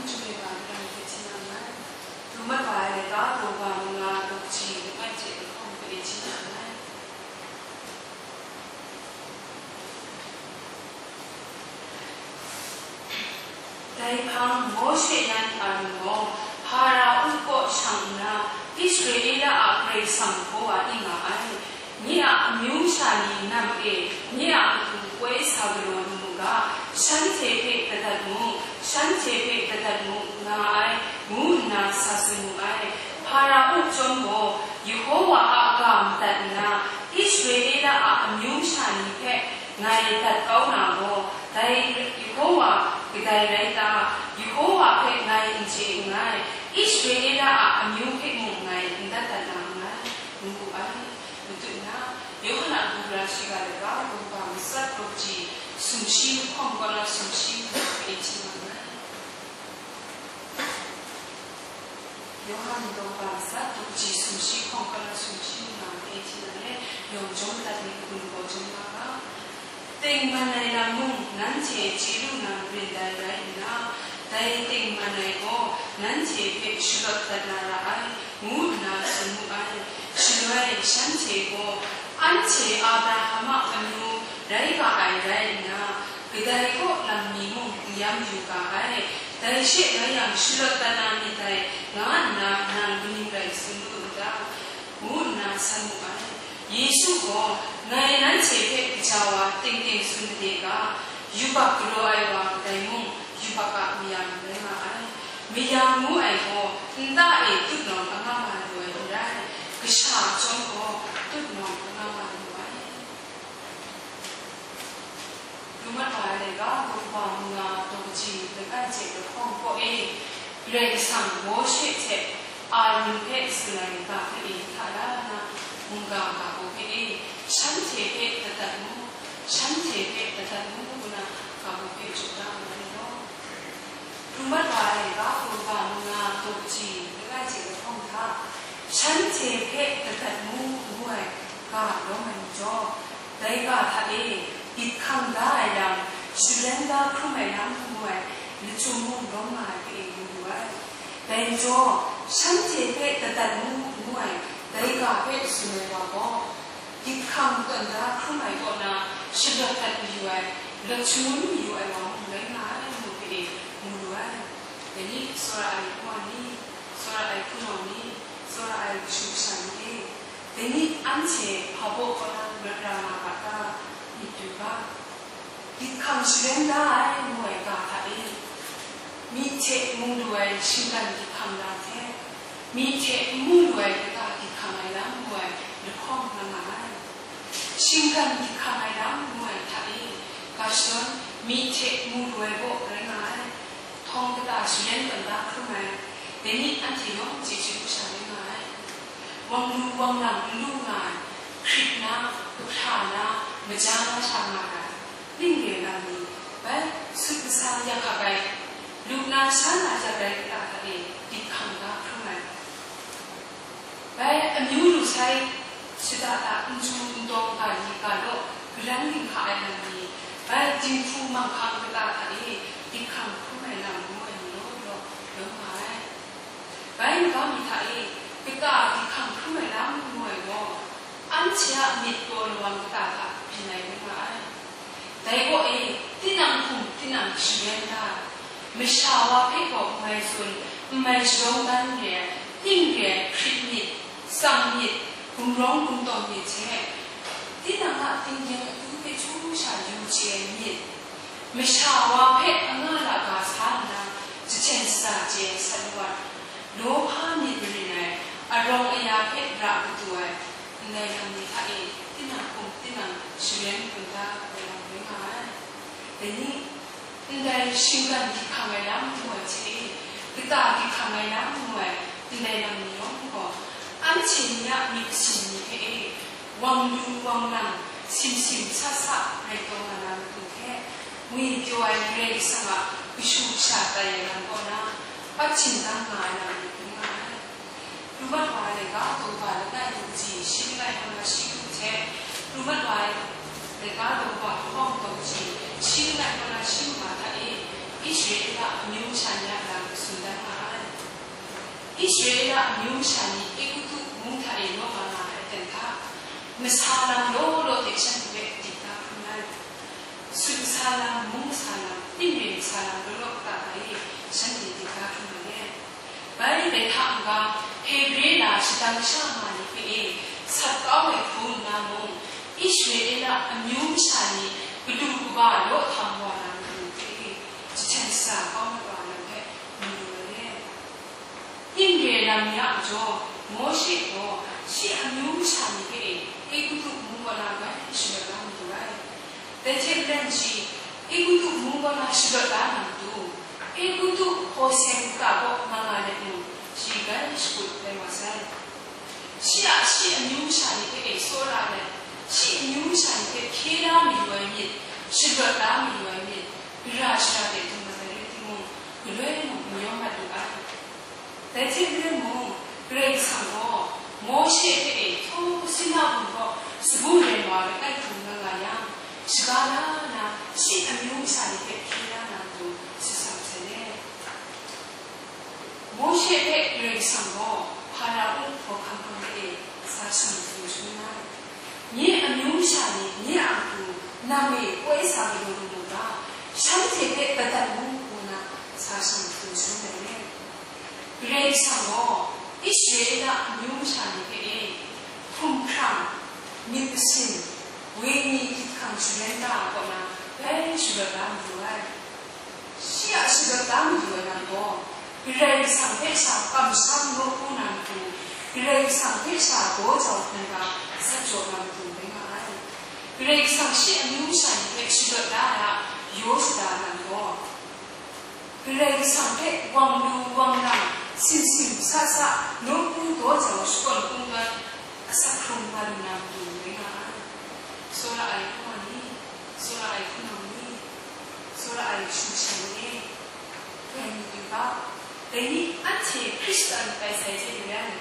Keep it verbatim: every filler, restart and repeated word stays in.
Chawhpe ga maram hte hti na nngai. Pru mat wa ai laika, daw wa manga, daw kaji langai hte lahkawng hpe hti na nngai. Dai hpang Mawshe yan Arun gaw Hpara-u kaw shang nna, Israela a Karai Kasang hpaw wa ning nga ai. Nye a amyu sha ni nam e, nye a matu poi sa galaw lu mu ga, shanhte hpe dadat mu, shanhte hpe dadat mu, nga ai, ngu nna sa tsun mu ai. Hpara-u chyawm gaw, Yehowa a ga madat nna, Israela a amyu sha ni hpe ngai dat kau na gaw, dai Yehowa kadai rai ta? Yehowa hpe ngai n chye nngai, Israela a amyu hpe mung ngai n dat dat na nngai, ngu wu ai. Madu na, Yawhan a bungra shiga laika, daw wa matsat, daw kaji sumshi lahkawng kaw na sumshi nna hpe hti na nngai. Yawhan daw wa matsat, daw kaji sumshi lahkawng kaw na sumshi nna hpe hti na le, yawng jawm dat ni kagun gaw jawm nga ga. Tengman ai lam mung nanhte chye lu na marin dai rai nna, dai tengman ai gaw nanhte hpe shalawt dat na ra ai, ngu nna tsun mu ai. Shaloi shanhte gaw, anhte Abraham a amyu rai ga ai rai nna, kadai kaw lam mi mung n yam yu ga ai, dai she rai yang, shalawt dat na myit dai, nga nna nang kaning rai tsun lu n ta? Ngu nna san mu ai. Yesu gaw, ngai nanhte hpe kaja wa teng teng tsun made ga, yubak galaw ai wa kadai mung, yubak a mayam rai nga ai. Mayam ngu ai gaw, nta e tutnawng a nga ma lu ai n rai, kasha a chyawm gaw, tutnawng a nga ma lu ai. Pru mat wa ai laika, daw wa manga, daw kaji langai hte lahkawng kaw e, Karai Kasang Mawshe hte Arun hpe tsun ai ga hpe e hta la nna, mungga ga baw hpe e, shanhte hpe dadat mu, shanhte hpe dadat mu, ngu na ga baw hpe jaw da ai law. Pru mat wa ai laika, daw wa manga, daw kaji langai hte lahkawng hta, shanhte hpe dadat mu, ngu ai ga lawm ai majaw, dai ga hta e, gyit hkang da ai lam, sharen da hkrum ai lam ngu ai lachyum mung lawm nga ai hpe e mu lu ai. Dai majaw, shanhte hpe dadat mu, ngu ai dai ga hpe tsun ai wa gaw, gyit hkang tawn da hkrum ai kaw na shalawt dat mayu ai, lachyum mayu ai wa mung rai nga ai, ngu hpe e mu lu ai. Dai ni, tsawra ai hpung ni, tsawra ai hpunau ni, tsawra ai kashu kasha ni e, dai ni anhte hpa baw kaw na mat ra nga ga ta? Myit du ga, gyit hkang sharen da ai ngu ai ga hta e, myi hte mu lu ai shinggan gyit hkang lam hte, myi hte n mu lu ai kata gyit hkang ai lam ngu ai lahkawng nga nga ai. Shinggan gyit hkang ai lam ngu ai hta e, ga shadawn myi hte mu lu ai baw rai nga ai. Htawng kata sharen tawn da hkrum ai, dai ni anhte yawng chyeju sha rai nga ai. Wang lu wang lang n lu nga ai, hkrit na, kahpra na, maja na sha nga ai, ning re lam ni, bai sut kasa yak hkap ai, lup na sha na yak ai kata hta e, gyit hkang da hkrum ai. Bai amyu lu sai, shada da n chyu n tawng ga li ga law, garan ginhka ai lam ni, bai dinghku manghkang kata hta e, gyit hkang hkrum ai lam ngu ai ni law law, lawm nga ai. Bai maga mi hta e, kata gyit hkang hkrum ai lam ngu ai gaw, anhte a myit taw lawang kata hta byin ai rai nga ai. Dai gaw e, tinang hkum tinang sharen da ai, masha wa hpe gaw n mai tsun, n mai shadawng dan re ai, ning re ai hkrit myit, tsang myit, gumrawng gumtawng myit hte, tinang a tinggyeng atu hpe hkru sha yu chye ai myit, masha wa hpe anga laga sa nna, jahten shaza chye ai sat lawat, lawhpa myit marin ai, arawng aya hpe ra kadu ai, ndai lam ni hta e, tinang hkum tinang sharen krum da ai lam rai nga ai. Dai ni, ndai shinggan gyit hkang ai lam ngu ai hte e, kata gyit hkang ai lam ngu ai, ndai lam ni yawng gaw, anhte ni a myit masin ni hpe e, wang lu wang lang, simsim sa sa rai taw nga na matu hte, ngwi pyaw ai Karai Kasang a kashu kasha tai ai lam kaw na, ap htingdang nga ai lam ni rai nga ai. Pru mat wa ai laika, daw wa langai daw kaji shi langai kaw na shi mung hte, pru mat wa ai laika, daw wa lahkawng daw kaji shi langai kaw na shi mung hta e, Israela amyu masha ni a lam tsun dan nga ai. Israela amyu masha ni Egutu mung hta e naw nga nga ai aten hta, masa lam law law hte shanhte hpe dikta hkrum ai. Sut masa lam, mung masa lam, ning re masa lam law law kata hta e shanhte dikta hkrum ai. Bai dai hta n-ga, Hebre na shadang sha nga ni hpe e sat kau ai hku nna mung, Israela amyu masha ni kadu kaba law hkam wa na matu hpe e jahten shada kau na wa na hpe mu lu ai. Ning re lam mi a majaw, Mawshe gaw shi amyu masha ni hpe e Egutu mung kaw na bai shadawt la matu ai. Dai hte maren shi, Egutu mung kaw na shadawt la na matu, Egutu Gosen kaw nga nga let mung, shi grai shakut rai wa sai. Shi a shi amyu masha ni hpe e tsawra let, shi amyu masha ni hpe hkye la mayu ai myit, shadawt la mayu ai myit, gara shara de dum mat ai rai timung, galoi mung n yawm mat lu ai. Dai hte maren mung, Karai Kasang gaw Mawshe hpe e hkyaw Sina bum hkaw sagu rai wa ai hku nga nga yang, shaga la na shi amyu masha ni hpe hkye la na matu sa sa masai le. Mawshe hpe Karai Kasang gaw Hpara-u hkawhkam hpang de e sa shang shangun shangun ai. Nye amyu masha ni nye a matu nang e koi sa galaw lu mu ga, shanhte hpe gadat mu, ngu na sa shang shangun shangun ai le. Karai Kasang gaw Israela amyu masha ni hpe e hkumhkrang, myit masin, wenyi hkyit hkang sharen da ai kaw na bai shadawt la matu ai. Shi a shadawt la matu ai lam gaw, Karai Kasang hpe sha kamsham nawku na matu, Karai Kasang hpe sha daw jau hkungga sat jaw na matu rai nga ai. Karai Kasang shi amyu masha ni hpe shadawt la ai a yaw shada ai lam gaw, Karai Kasang hpe wang lu wang lang, simsim sa sa, nawku daw jau shakawn kungdawn asak hkrung nga lu na matu rai nga ai. Tsawra ai hpung ni, tsawra ai hpunau ni, tsawra ai kashu kasha ni e, rai myit yu ga, dai ni anhte Hkristan tai sai hte maren,